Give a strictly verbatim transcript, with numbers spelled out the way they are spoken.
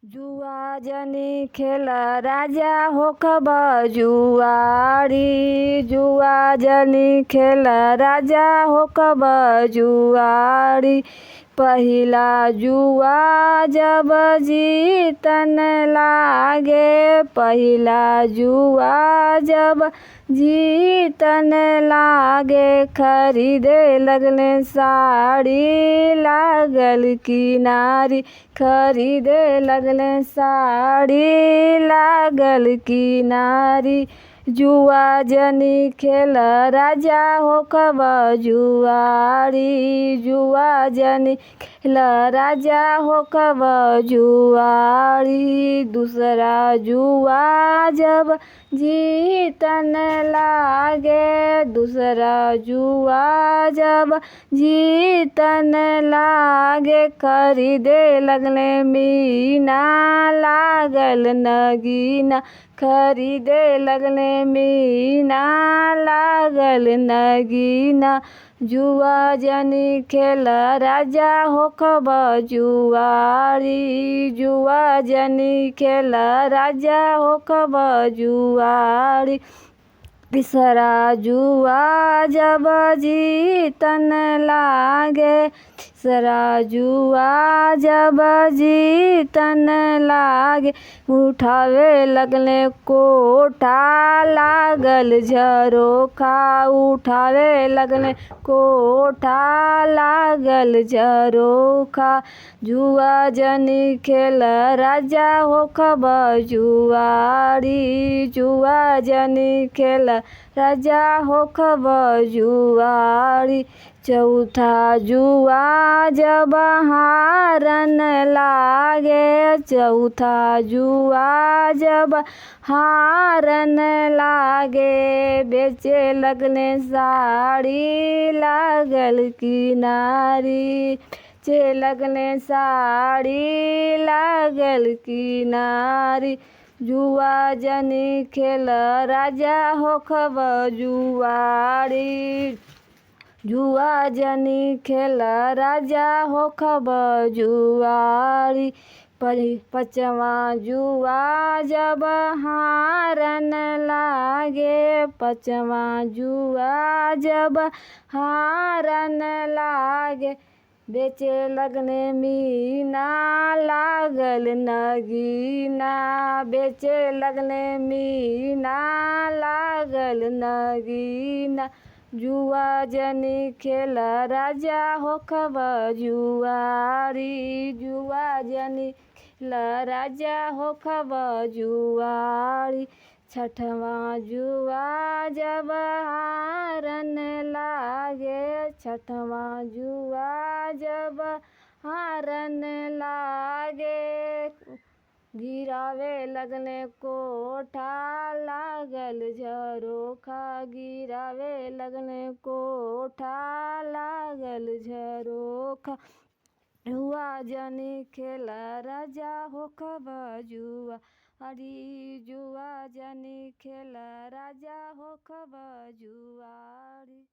जुआ जनी खेल राजा होखब जुआरी, जुआ जनी खेल राजा होखब जुआरी। पहिला जुआ जब जीतन लागे, पहिला जुआ जब जीतन लागे, खरीदे लगले साड़ी लागल किनारी, खरीदे लगले साड़ी लागल किनारी। जुआ जनी खेल राजा होखब जुआरी, जुआ जनी खेल राजा होखब जुआरी। दूसरा जुआ जब जीतन लागे, दूसरा जुआ जब जीतन लागे, खरीदे लगले मीना लागल नगीना, खरीदे लगले मीना लागल नगीना। जुआ जनी खेल राजा होखब जुआरी, जुआ जनी खेल राजा होखब जुआरी। तीसरा जुआ जब जीतन लागे, तीसरा जुआ जब जीतन लागे, उठावे लगले कोठा लागल झरोखा, उठावे लगले कोठा लागल झरोखा। जुआ जनी खेल राजा होखब जुआरी, जुआ जनी खेल राजा होखब जुआरी। चौथा जुआ जब हारन लागे, चौथा जुआ जब हारन लागे, बेचे लगले साड़ी लागल किनारी, बेचे लगले साड़ी लागल किनारी। जुआ जनी खेल राजा होखब जुआरी, जुआ जनी खेल राजा होखब जुआरी। पहि-, पचवा जुआ जब हारन लागे, पचवा जुआ जब हारन लागे, बेचे लगले मीना लागल नगीना, बेचे लगले मीना लागल नगीना। जुआ जनी खेल राजा होखब जुआरी, जुआ जनी खेल राजा होखब जुआरी। छठवा जुआ जब हारन लागे, छठवा जुआ जब हारन लागे, गिरावे लगले कोठा लागल झरोखा, गिरावे लगले कोठा लागल झरोखा। जुआ जनी खेल राजा होखब जुआरी, जुआ जनी खेल राजा होखब जुआरी।